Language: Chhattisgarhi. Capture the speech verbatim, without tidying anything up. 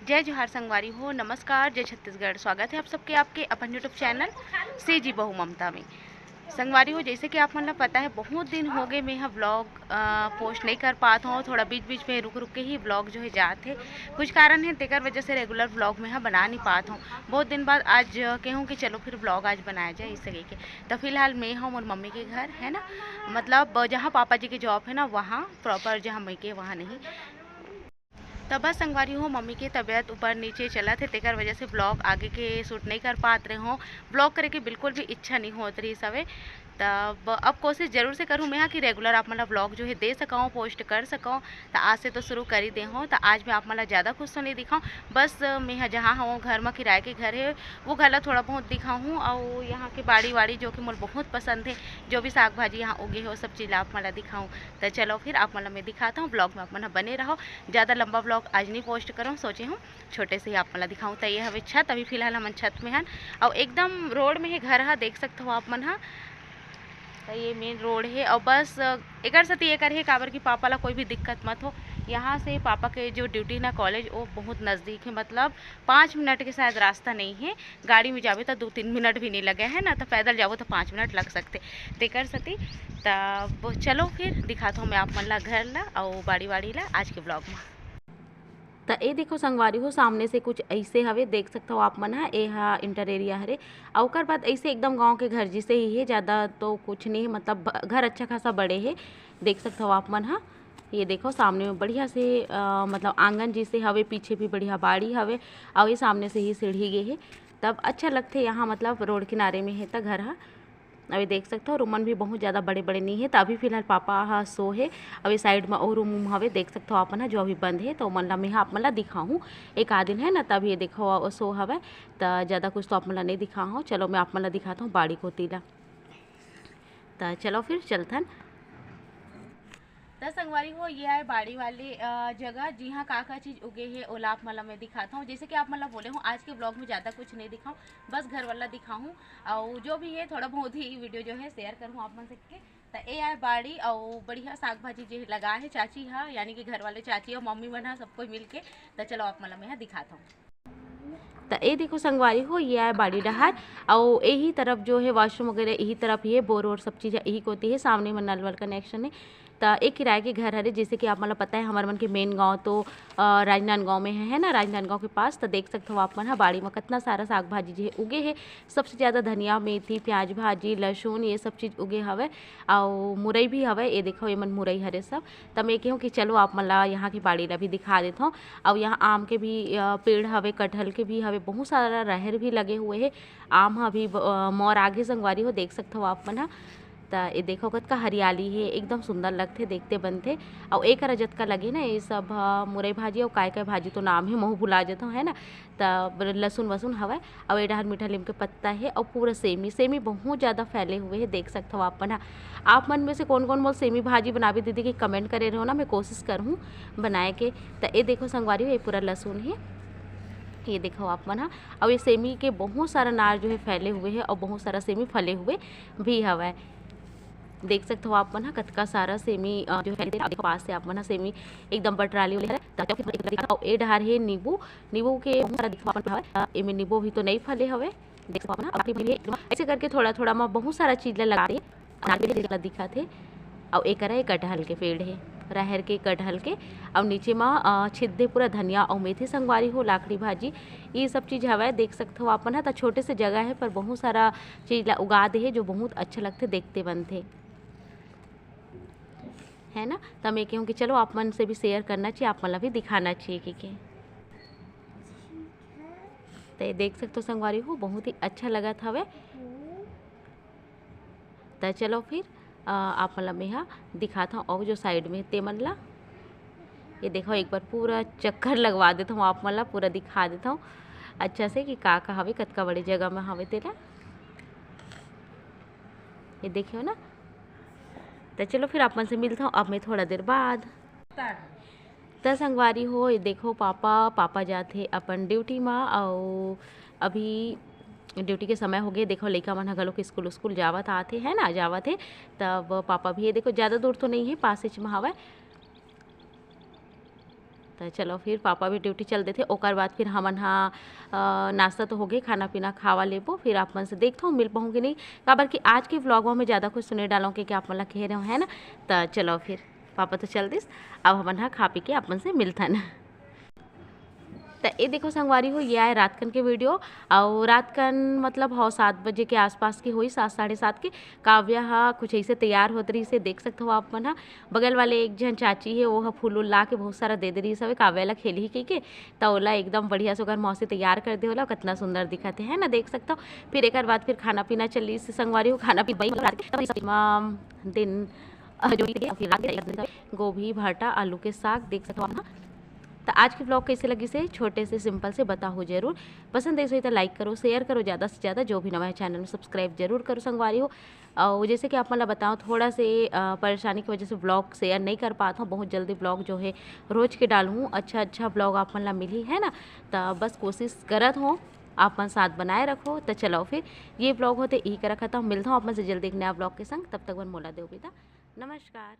जय जोहार संगवारी हो, नमस्कार, जय छत्तीसगढ़। स्वागत है आप सबके आपके अपन YouTube चैनल से जी बहू ममता में। संगवारी हो, जैसे कि आप मन ला पता है, बहुत दिन हो गए मैं ह व्लॉग पोस्ट नहीं कर पात हूँ। थोड़ा बीच बीच में रुक रुक के ही व्लॉग जो है जात है, कुछ कारण है, तेकर वजह से रेगुलर व्लॉग मैं ह बना नहीं पात हूँ। बहुत दिन बाद आज कहूँ कि चलो फिर व्लॉग आज बनाया जाए, इस तरीके। तो फिलहाल मैं हूँ मोर मम्मी के घर, है ना, मतलब जहाँ पापा जी के जॉब है ना, वहाँ प्रॉपर जहाँ मैं के वहाँ नहीं। त बस संगवारी हो, मम्मी के तबीयत ऊपर नीचे चलत हे, तेकर वजह से व्लॉग आगे के शूट नहीं कर पात रहे हों। व्लॉग करे के बिल्कुल भी इच्छा नहीं होत रहिस हवे। तब अब कोशिश जरूर से करूँ मैं हा कि रेगुलर आप मन ला व्लॉग जो है दे सकूँ, पोस्ट कर सकूँ। त आज से तो शुरू कर ही दे हों। त आज मैं आप मन ला ज़्यादा कुछ तो नहीं दिखाऊँ, बस मैं हा जहाँ हूँ घर म किराए के घर है, वो घर ला थोड़ा बहुत दिखाऊँ। और यहाँ के बाड़ी वाड़ी जो कि मोर बहुत पसंद है, जो भी साग भाजी यहाँ उगे हो, सब चीज़ ला आप मन ला दिखाऊँ। त चलो फिर आप मन ला मैं दिखाता हूँ, व्लॉग में आप मन ह बने रहो। ज़्यादा लंबा व्लॉग आज नहीं पोस्ट करूँ, सोचे हूँ छोटे से ही आप मन ला दिखाऊँ। त ये हवे छत, अभी फिलहाल हमन छत में हन, और एकदम रोड में ही घर ह, देख सकते हो आप मन ह। त ये मेन रोड है, और बस एकर सेती एकर है, काबर कि पापा ला कोई भी दिक्कत मत हो। यहाँ से पापा के जो ड्यूटी ना कॉलेज, वो बहुत नज़दीक है, मतलब पाँच मिनट के शायद रास्ता नहीं है। गाड़ी में जाबे त दो तीन मिनट भी नहीं लगे है ना, त पैदल जाबो त पाँच मिनट लग सकते, तेकर सेती। तब चलो फिर दिखाता हूँ मैं आप मन ला घर ला और बाड़ी वाड़ी ला आज के व्लॉग में। त ए देखो संगवारी हो, सामने से कुछ ऐसे हवे, देख सकते हो आप मन ह, ए हा इंटर एरिया हरे। और ओकर बाद ऐसे एकदम गांव के घर जैसे ही है, ज़्यादा तो कुछ नहीं है, मतलब ब-, घर अच्छा खासा बड़े है, देख सकते हो आप मन ह। ये देखो सामने में बढ़िया से अ, मतलब आंगन जैसे हवे, पीछे भी बढ़िया बाड़ी हवे, और ये सामने से ही सीढ़ी गे है। तब अच्छा लगथे यहाँ, मतलब रोड किनारे में है त घर ह। अभी देख सकते हो रूमन भी बहुत ज़्यादा बड़े बड़े नहीं है। त अभी फिलहाल पापा ह सो है, अभी साइड में और रूम हवे, देख सकते हो आप मन ह, जो अभी बंद है। तो मन ला मैं ह आप मन ला दिखाऊँ एक आध दिन है ना, तब ये देखो सो हवे। त ज़्यादा कुछ तो आप मन ला नहीं दिखा हूँ। चलो मैं आप मन ला दिखाता हूँ बाड़ी कोती ला। त चलो फिर चलथन। त संगवारी हो, ये आए बाड़ी वाले अ, जगह, जिहाँ का का चीज़ उगे हे, ओला आप मन ला मैं दिखाता हूँ। जैसे कि आप मन ला बोले हूँ, आज के व्लॉग में ज़्यादा कुछ नहीं दिखाऊँ, बस घर वाला दिखाऊँ। और जो भी है थोड़ा बहुत ही वीडियो जो है शेयर करूँ आप मन से के। त ए आए बाड़ी और बढ़िया साग भाजी जे लगा है चाची हा, यानी कि घर वाले चाची और मम्मी मन हा, सब कोई मिल के। त चलो आप मन ला मैं हा दिखाता हूँ। त ए देखो संगवारी हो, ये आए बाड़ी डहार, अउ यही तरफ जो है वॉशरूम वगैरह यही तरफ ही है, बोर वोर सब चीज़ यही कोती है, सामने में नल वल कनेक्शन है। त एक किराए के घर हरे, जैसे कि आप मन ला पता है, हमर मन के मेन गांव तो अ, राजनांदगांव में है, है ना, राजनांदगांव के पास। त देख सकते हो आप मन ह, बाड़ी में कितना सारा साग भाजी जो है उगे है। सबसे ज़्यादा धनिया, मेथी, प्याज भाजी, लहसुन, ये सब चीज़ उगे हवे, अउ मुरई भी हवे। ये देखो, ये मन मुरई हरे सब। त मैं कहूँ कि चलो आप मन ला यहाँ की बाड़ी ला भी दिखा देता हूँ। अउ यहाँ आम के भी अ, पेड़ हवे, कटहल के भी हवे, बहुत सारा राहेर भी लगे हुए है। आम ह अभी ब-, अ, मोर आगे संगवारी हो, देख सकत हो आप मन ह। त ये देखो कतका हरियाली हे, एकदम सुंदर लगथे, देखते बनथे। अउ ए करा जतका लगे ना, ये सब ह मुरई भाजी अउ काय काय भाजी तो नाम हे, महू भुला जथव, है ना। त ब-, लसुन वसुन हवय, अउ ए डहर मीठा लीम के पत्ता हे, अउ पूरा सेमी, सेमी बहुत ज़्यादा फैले हुए हे, देख सकत हो आप मन ह। आप मन में से कौन कौन मोल सेमी भाजी बनाबे दीदी के कमेंट करे रहो ना, मैं कोशिश करहूँ बनाए के। त ए देखो संगवारी हो, ये पूरा लसुन हे, ये देखो आप मन ह। अउ ये सेमी के बहुत सारा नार जो है फैले हुए है, अउ बहुत सारा सेमी फले हुए भी हवय। देख सकत हो आप मन ह, कतका सारा सेमी अ, जो है, देखो पास से आप मन ह सेमी एकदम बटराली वाले हरे। त चलो फिर एक बार दिखाता हूँ। ए डहार हे नींबू, नींबू के बहुत सारा दिखवा अपन हवय। अ, एमे नींबू भी तो नहीं फले हवय, देख सकत हो आप मन ह। अउ बाकी भी एकदम ऐसे करके थोड़ा थोड़ा म बहुत सारा चीज ला लगा दे। अनार के पेड़ जैसे दिखत हे। अउ एकरा एक कटहल के पेड़ हे, राहेर के, कटहल के। अउ नीचे म अ, छिद्दे पूरा धनिया अउ मेथी संगवारी हो, लाखड़ी भाजी, ये सब चीज हवय। देख सकत हो आप मन ह, त छोटे से जगह है पर बहुत सारा चीज ला उगा दे हे, जो बहुत अच्छा लगथे, देखते बनथे, है ना। त मैं कहूँ कि चलो आप मन से भी शेयर करना चाहिए, आप मन ला भी दिखाना चाहिए कि के। त ये देख सकत हो संगवारी हो, बहुत ही अच्छा लगत हवय। त चलो फिर अ, आप मन ला मेहा दिखात हूँ, अउ जो साइड में ते मन ला, ये देखो एक बार पूरा चक्कर लगवा देत हूँ आप मन ला, पूरा दिखा देत हूँ अच्छा से कि का का हवे, कतका बड़े जगह में हवे तेला। ये देखियो ना। त चलो फिर आप मन से मिलत हूँ अब मैं थोड़ा देर बाद। त संगवारी हो, ये देखो पापा, पापा जात हे अपन ड्यूटी मा, अउ अभी ड्यूटी के समय हो गए। देखो लइका मन ह घलो स्कूल, स्कूल जावत आत हे, है ना, जावत हे। तब पापा भी ये देखो ज़्यादा दूर तो नहीं है, पासेच मा हवय। त चलो फिर पापा भी ड्यूटी चल देथे, ओकर बाद फिर हमन हा, अ, नाश्ता तो हो गए, खाना पीना खावा लेबो, फिर आप मन से देखथों मिल पाहूँ कि नहीं, काबर कि आज के व्लॉग में मैं ज़्यादा कुछ सुने डालों के, कि आप मन ला कह रहे हो, है ना। त चलो फिर पापा तो चल दिस, अब हमन हा खा पी के आप मन से मिलथन। त ये देखो संगवारी हो, ये आए रात कन के वीडियो। और रात कन मतलब हो सात बजे के आसपास के होई, सात, साढ़े सात के। काव्या हा कुछ ऐसे तैयार होत रही से, देख सकते हो आप मन हा। बगल वाले एक झन चाची है, वो हा फूल उल ला के बहुत सारा दे दे रही हवे काव्या ला खेलही कहिके। त ओला एकदम बढ़िया से ओकर मौसी तैयार कर दे, ओला कितना सुंदर दिखत है, है ना, देख सकते हो। फिर एक बाद फिर खाना पीना चली से संगवारी हो, खाना पीना दिन, अ, जो भी है, फिर रात के गोभी, भाटा, आलू के साग, देख सकते हो आप ना। त आज के व्लॉग कैसे लगी से छोटे से सिंपल से बताओ जरूर। पसंद आइस होही त लाइक करो, शेयर करो ज़्यादा से ज़्यादा, जो भी नवा है चैनल में सब्सक्राइब जरूर करो संगवारी हो। और जैसे कि आप मन ला बताओ, थोड़ा से, अ, परेशानी की वजह से व्लॉग शेयर नहीं कर पात हूँ, बहुत जल्दी व्लॉग जो है रोज के डालूँ, अच्छा अच्छा व्लॉग आप मन ला मिलही, है ना। त बस कोशिश करत हूँ, आप मन साथ बनाए रखो। त चलो फिर ये व्लॉग होते यही करा खत्म, मिलता हूँ आप मन से जल्दी एक नया व्लॉग के संग, तब तक बर मोला देव बिदा, नमस्कार।